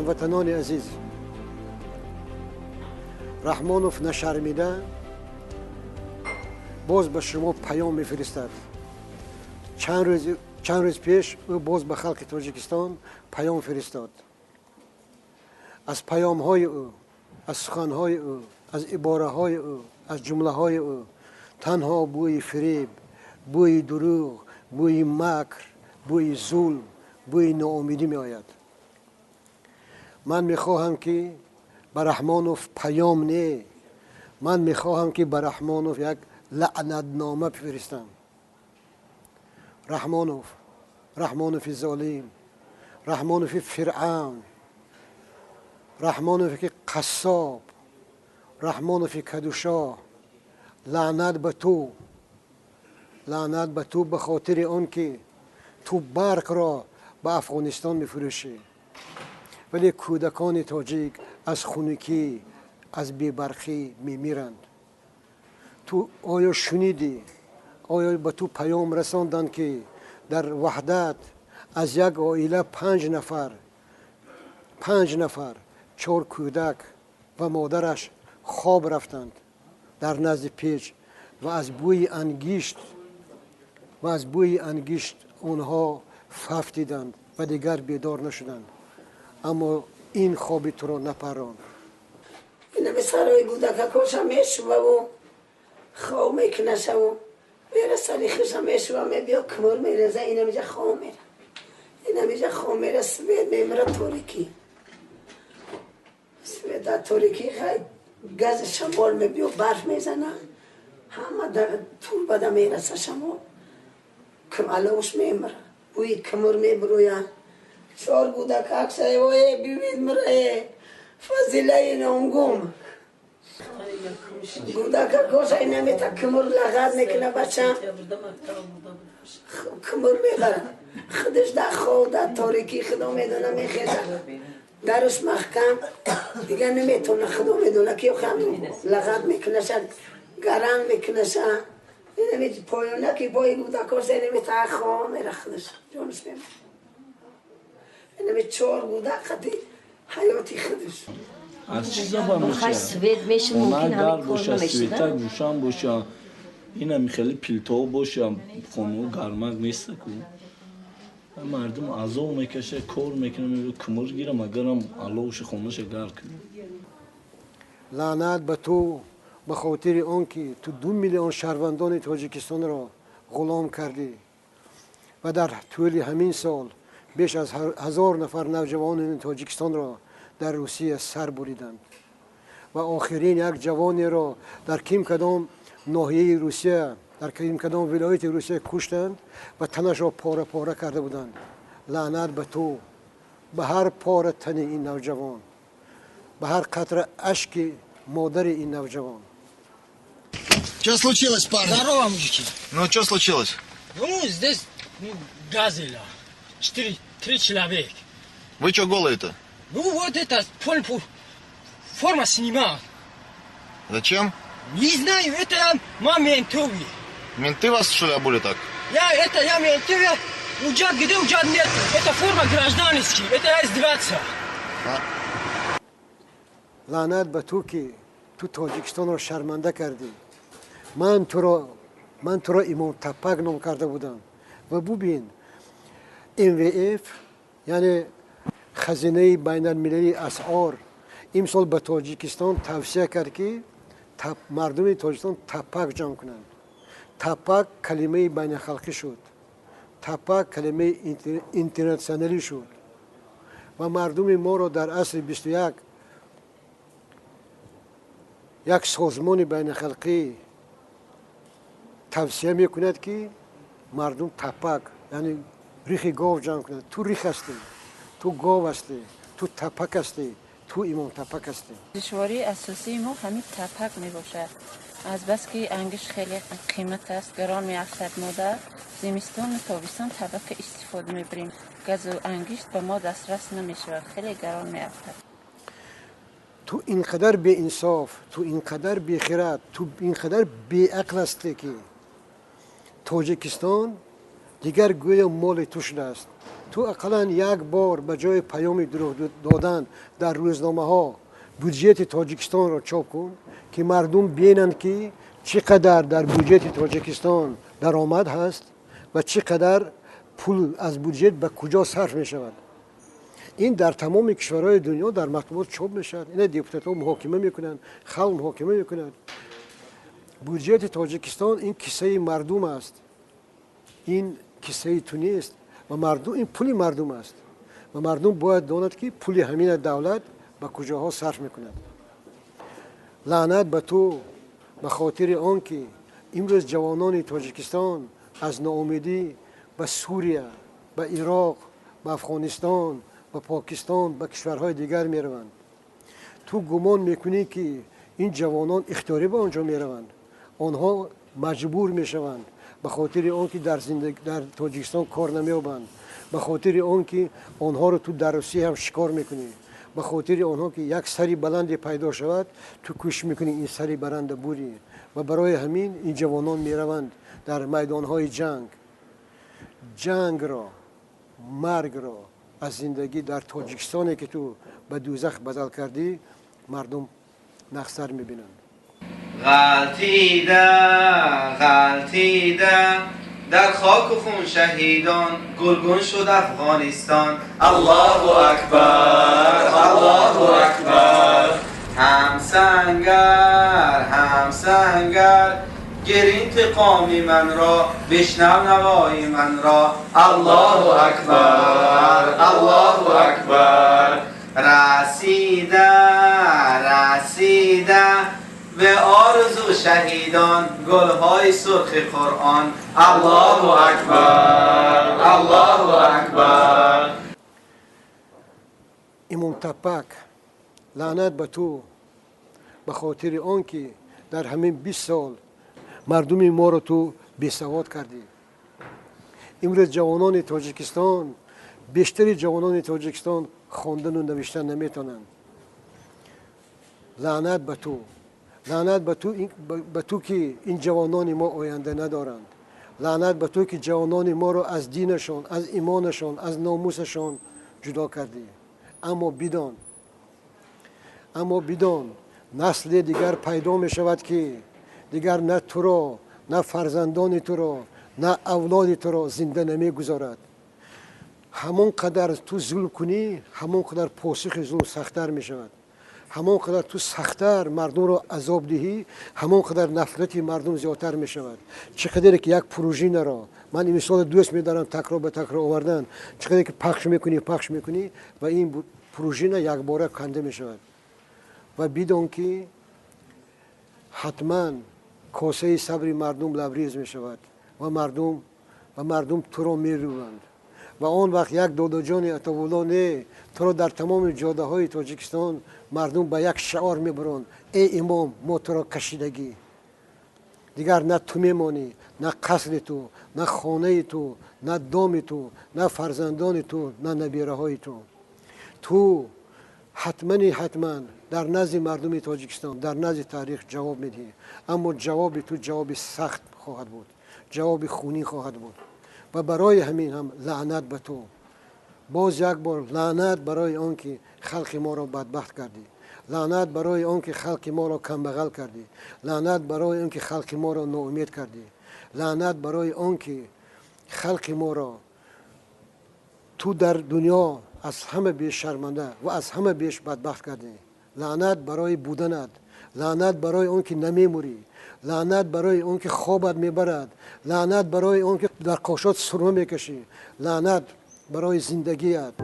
Ҳамватанони азиз, Раҳмонов нашармида боз ба шумо паём мефиристад. Чанд рӯз пеш ӯ боз ба халқи Тоҷикистон паём фиристод. Аз паёмҳои ӯ, аз суханҳои ӯ, аз ибораҳои ӯ, аз ҷумлаҳои ӯ танҳо бӯи фиреб, бӯи дурӯғ, бӯи макр, бӯи зулм, бӯи ноумедӣ меояд. Ман мехоҳам, ки ба Раҳмонов паём не, ман мехоҳам, ки ба Раҳмонов як лаънатнома бифиристам. Раҳмонов, Раҳмонови золим, Раҳмонови фиръавн, Раҳмонове ки қассоб, Раҳмонови кадушоҳ, лаънат ба ту, лаънат ба ту ба хотири он ки ту барқро ба Афғонистон мефурӯшӣ, вале кӯдакони тоҷик аз хунукӣ, аз бебарқӣ мемиранд. Ту оё шунидӣ, оё ба ту паём расонданд, ки дар Ваҳдат аз як оила панҷ нафар, панҷ нафар, чор кӯдак ва модараш хоб рафтанд дар назди печ ва аз бӯи ангишт, ва аз бӯи ангишт онҳо фавтиданд ва дигар бедор нашуданд? Аммо ин хоби туро напаронд. Инами сарои кӯдакакоша мешуваву хоб мекунашаву мера, сари хиша мешува, мебиё, кмур мереза, инамиҷа хоб мера, инамиҷа хоб мера, свет мемира, торикӣ, свет дар торикӣ. Хай, гази шамол мебиё, барф мезана, ҳама дар турбада мераса шамол, аловш мемира, бӯи кмур мебурӯяд. Чор кӯдакак шаевое бибид мирае, фазилаи номгум. Кӯдакакоша инамета кмур лағат мекуна, бача кмур мебара, худаш дар хоб, дар торикӣ, худо медона, мехеза, дараш маҳкам, дигар наметавона, худо медона, ки лағат мекунаша, гаранг мекунаша. Инами поёнаки бои кӯдакоша инамета хоб мера, худаш ҷонаш мемара. Инами чор кӯдак қати ҳаёти худаш. Аз чӣ сабаб мешавад? Свет меша, мумкин гарм боша, светак рӯшан боша, инами хеле плитаҳо боша, хонаҳо гармак неста ку. Мардум азоб мекаша, кор мекунам, кмур гирам, агарам аловши хонаша гарм кунам. Лаънат ба ту ба хотири он ки ту 2 миллион шаҳрвандони Тоҷикистонро ғулом кардӣ ва дар тӯли ҳамин сол беш аз 1000 нафар навҷавонони Тоҷикистонро дар Русия сар буриданд ва охирин як ҷавонеро дар ким кадом ноҳияи Русия, дар ким кадом вилояти Русия куштанд ва танашро пора пора карда буданд. Лаънат ба ту, ба ҳар пора тани ин навҷавон, ба ҳар қатра ашки модари ин навҷавон. Что случилось, парни? Здорово, мужики. Ну, что случилось? Ну, здесь, ну, газела. Четыре, три человек. Вы что голые-то? Ну, вот это, форма снимал. Зачем? Не знаю, это я ментовый. Менты вас, что ли, обули так? Я, это я ментовый. Уджат где, уджат нет. Это форма гражданский, это я издеваться. Лаънат ба ту, ки ту Тоҷикистонро шарманда кардӣ. Ман туро Имом Тапак ном карда будам ва бубин, МВФ, яъне хазинаи байналмилалии асъор, имсол ба Тоҷикистон тавсия кард, ки мардуми Тоҷикистон тапак ҷамъ кунанд. Тапак калимаи байналхалқӣ шуд, тапак калимаи интернатсионалӣ шуд ва мардуми моро дар асри 21 як созмони байналхалқӣ тавсия мекунад, ки мардум тапак, яъне рихи гов ҷамъ кунад. Ту рих ҳастӣ, ту гов ҳастӣ, ту тапак ҳастӣ, ту Имом Тапак ҳастӣ. Душвории асосии мо ҳамин тапак мебошад. Азбаски ангишт хеле қимат аст, гарон меафтад, мо дар зимистону тобистон тапака истифода мебарем. Газу ангишт ба мо дастрас намешавад, хеле гарон меафтад. Ту ин қадар беинсоф, ту ин қадар бехирад, ту ин қадар беақл ҳастӣ, ки Тоҷикистон дигар гӯё моли ту шудааст. Ту ақаллан як бор ба ҷои паёми дурӯғ додан дар рӯзномаҳо буҷети Тоҷикистонро чоп кун, ки мардум бинанд, ки чӣ қадар дар буҷети Тоҷикистон даромад ҳаст ва чӣ қадар пул аз буҷет ба куҷо сарф мешавад. Ин дар тамоми кишварҳои дунё дар матбуот чоп мешавад. Ина депутатҳо муҳокима мекунанд, халқ муҳокима мекунад. Буҷети Тоҷикистон ин киссаи мардум аст, ин киссаи ту нест ва мардум, ин пули мардум аст ва мардум бояд донад, ки пули ҳамина давлат ба куҷоҳо сарф мекунад. Лаънат ба ту ба хотири он ки имрӯз ҷавонони Тоҷикистон аз ноумедӣ ба Сурия, ба Ироқ, ба Афғонистон, ба Покистон, ба кишварҳои дигар мераванд. Ту гумон мекунӣ, ки ин ҷавонон ихтиёрӣ ба он ҷо мераванд? Онҳо маҷбур мешаванд ба хотири он ки дар Тоҷикистон кор намеёбанд, ба хотири он ки онҳоро ту дар Русия ҳам шикор мекунӣ, ба хотири онҳо ки як сари баланде пайдо шавад, ту кӯшиш мекунӣ ин сари баланда бурӣ ва барои ҳамин ин ҷавонон мераванд дар майдонҳои ҷанг. Ҷангро, маргро аз зиндагӣ дар Тоҷикистоне, ки ту ба дӯзах бадал кардӣ, мардум нақсар мебинанд. Ғалтида, ғалтида дар хоку хун шаҳидон, гулгун шуд Афғонистон. Аллоҳу акбар, Аллоҳу акбар. Ҳамсангар, ҳамсангар, гир интиқоми манро, бишнав навои манро. Аллоҳу акбар, Аллоҳу акбар. Расида, расида به آرزو شهیدان گلهای سرخ قرآن. الله اکبر، الله اکبر. Имом Тапак, лаънат ба ту ба хотири он ки дар ҳамин 20 сол мардуми моро ту бесавод кардӣ. Имрӯз ҷавонони Тоҷикистон, бештари ҷавонони Тоҷикистон хондану навиштан наметавонанд. Лаънат ба ту, лаънат ба ту, ки ин ҷавонони мо оянда надоранд. Лаънат ба ту, ки ҷавонони моро аз динашон, аз имонашон, аз номусашон ҷудо кардӣ. Аммо бидон, аммо бидон, насли дигар пайдо мешавад, ки дигар на туро, на фарзандони туро, на авлоди туро зинда намегузорад. Ҳамон қадар ту зулм кунӣ, ҳамон қадар посухи зулм сахттар мешавад. Ҳамон қадар ту сахттар мардумро азоб диҳӣ, ҳамон қадар нафрати мардум зиёдтар мешавад. Чӣ қадаре ки як пружинаро, ман ин мисолро дӯст медорам такрор ба такрор овардан, чӣ қадаре ки пахш мекунӣ, пахш мекунӣ ва ин пружина якбора канда мешавад. Ва бидон, ки ҳатман косаи сабри мардум лабриз мешавад ва мардум туро мерӯбанд. Ва он вақт як додоҷони Атовулло не, туро дар тамоми ҷодаҳои Тоҷикистон мардум ба як шиор мебуранд: «Эй имом, мо туро кашидагӣ». Дигар на ту мемонӣ, на қасри ту, на хонаи ту, на доми ту, на фарзандони ту, на набираҳои ту. Ту ҳатмани ҳатман дар назди мардуми Тоҷикистон, дар назди таърих ҷавоб медиҳӣ. Аммо ҷавоби ту ҷавоби сахт хоҳад буд, ҷавоби хунин хоҳад буд. Ва барои ҳамин ҳам лаънат ба ту, боз як бор лаънат барои он ки халқи моро бадбахт кардӣ, лаънат барои он ки халқи моро камбағал кардӣ, лаънат барои он ки халқи моро ноумед кардӣ, лаънат барои он ки халқи моро ту дар дунё аз ҳама беш шарманда ва аз ҳама беш бадбахт кардӣ. Лаънат барои буданат, лаънат барои он ки намемурӣ, лаънат барои он ки хобат мебарад, лаънат барои он ки дар қошот сурма мекашӣ, лаънат барои зиндагият.